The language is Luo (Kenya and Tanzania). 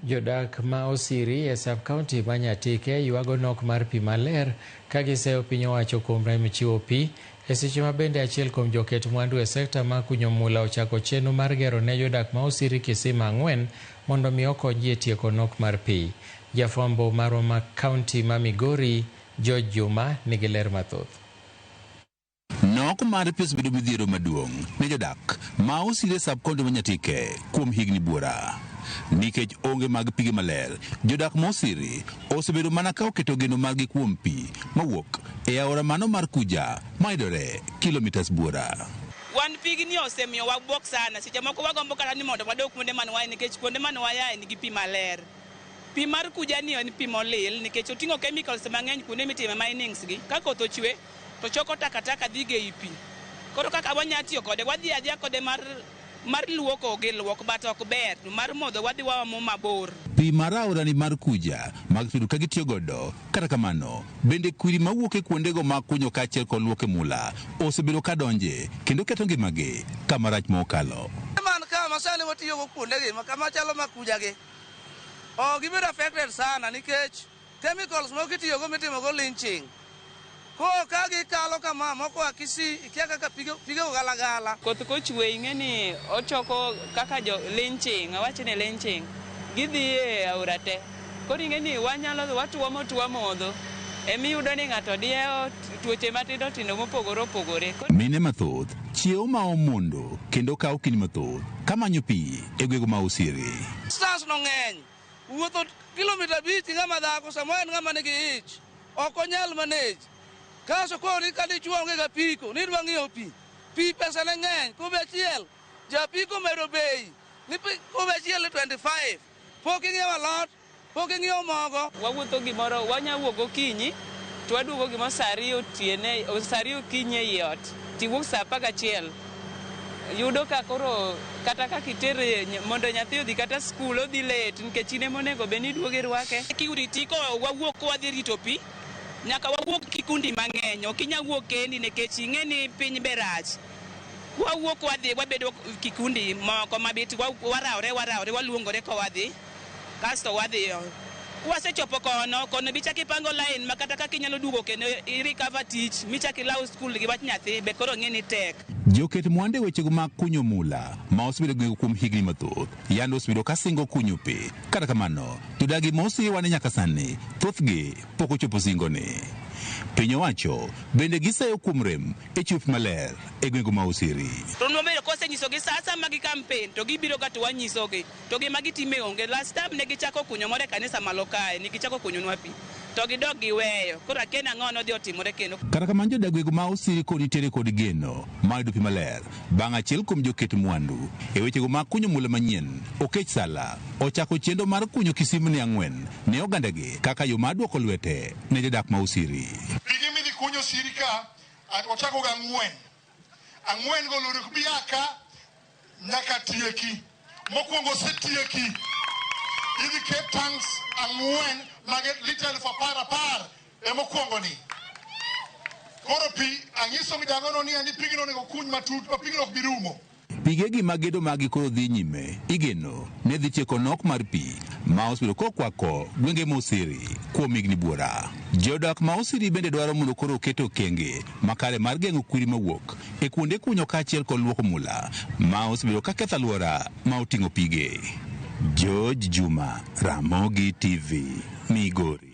Jodak ma Osiri e sub-county ma Nyatike ywago nok mar pi maler ka giseyo piny owacho kuom rem chiwo pi e seche ma bende achiel kuom joket mwandu e sekta mar kunyo mula ochako chenro mar gero ne jodak ma Osiri kisima 4 mondo mi okonygi e tieko nok mar pi. Jafwambo marwa ma county ma Migori George Juma nigi ler mathoth. Nok mar pi osebedo midhiero maduong' ne jodak ma Osiri e sub-county ma Nyatike kuom higni buora. Nikech onge mag pige maler, jodak ma Osiri osebedo mana ka oketo geno margi kuom pi mawuok e aora mano mar Kuja mayudore kilomitas buora. Wan pigni osemiyo wabuok sana, seche moko wagombo kata ni mondo wadog kuonde mane waye nikech kuonde mane wayae nigi pi maler. Pi mar Kuja ni en pi molil nikech oting'o chemicals mang'eny kuonde mitime minings gi. Ka koth ochwe to choko takataka dhi ge i pi. Koro kaka wanya tiyo kode, wadhi adhiya kode mar luoko gi luok, but ok ber. Mar modho wadhi waomo mabor. Pi mar aorani mar Kuja mag osebedo ka gitiyo godo, kata kamano bende kwiri mawuok e kuondego mag kunyo kaachiel kod luok e mula osebedo ka donje kendo keto ngimagi kama rach mokalo. Man ka masani watiyogo kuondegi kama chalo ma Kuja gi, oh, gibedo affected sana nikech chemicals moko itiyogo mitimogo leaching. Koro ka gikalo kama moko a Kisii ikia kaka pigego galagala. Koth kochwe ing'e ni ochoko kaka jo leaching, awach ni leaching, gidhi e aora te. Koro ing'e ni wanyalo watuomo tuo modho. Emiyudo ni ng'ato diewo tuoche matindo tindo mopogore opogore. Mine mathoth chiewo ma omondo kendo kawo kinde mathoth kamanyo pi e gwenge ma Osiri. Distance no ng'eny. Wuotho kilomita 5 ng'ama dhako samoro en ng'ama nigi ich. Ok onyal manage. Kaso koro ka dichuo onge ga apiko ni idwa ng'iewo pi. Pi pesa ne ng'eny. Kube achiel japiko omedo bei ni kube achiel ni 25. Pok ing'iewo alot, pok ing'iewo mogo. Wawuotho gimoro, wanya wuok gokinyi to waduogo gimoro saa 2 otieno, saa 2 okinyi ei ot. Tiwuok saa 11. Yudo ka koro kata kaka itere mondo nyathi odhi kata skul odhi late nikech in ema onego bed ni iduogo irwake. Security ko wawuok wadhi rito pi, nyaka wawuok kikundi mang'eny, ok inyal wuok kendi nikech ing'e ni piny be rach. Wawuok wadhi wabedo kikundi moko mabit warawre waluongore ka wadhi kasto wadhiyo. Kwasechopo kono, kono bichak ipango line ma kata kaka inyalo duogo kendo i recover tich michak ilaw skul gi wach nyathi be koro ng'e ni tek. Joket mwandu e wechego mag kunyo mula ma osebedo gwenge kuom higni mathoth yande osebedo ka singo kunyo pi. Kata kamano, jodagi ma Osiri wane nyaka sani thothgi pok ochopo singoni. Piny owacho bende giseyo kuom rem e chiwo pi maler e gwenge ma Osiri. To nobedo kosenyisogi sa asaya ma gi campaign to gibiro ga to wanyisogi to gima gitime onge. Last time ne gichako kunyo moro e kanisa malo kae, ne gichako kunyonwa pi to gidok giweyo. Koro akia ni ang'o nodhi otimore kendo. Kata kamano jodak gwenge ma Osiri kod nitiere kod geno mar yudo pi maler bang' achiel kuom joket mwandu e wechego mag kunyo mula manyien Okech Sala ochako chenro mar kunyo kisimni 4 ne ogandagi kaka yo mar duoko lwete ne jodak ma Osiri. Pige midhi kunyo Osiri ka ochako ga 4. 4 go lori ok bi a ka nyaka tieki. Mokwongo osetieki. Idhi ket tanks 4 mag lita 10,000 10,000 emokwongo ni. Koro pi ang'iso midagono ni ani pigno onego kuny matut ma pigno ok bi rumo. Pigegi mag gedo magi koro dhi nyime igeno ne dhi tieko nok mar pi ma osebedo kokwako gwenge ma Osiri kuom higni buora. Jodak ma Osiri bende dwaro mondo koro oket okenge makare mar geng'o kwiri mawuok e kuonde kunyo kaachiel kod luoko mula ma osebedo ka ketho alwora ma oting'o pige. George Juma, Ramogi TV, Migori.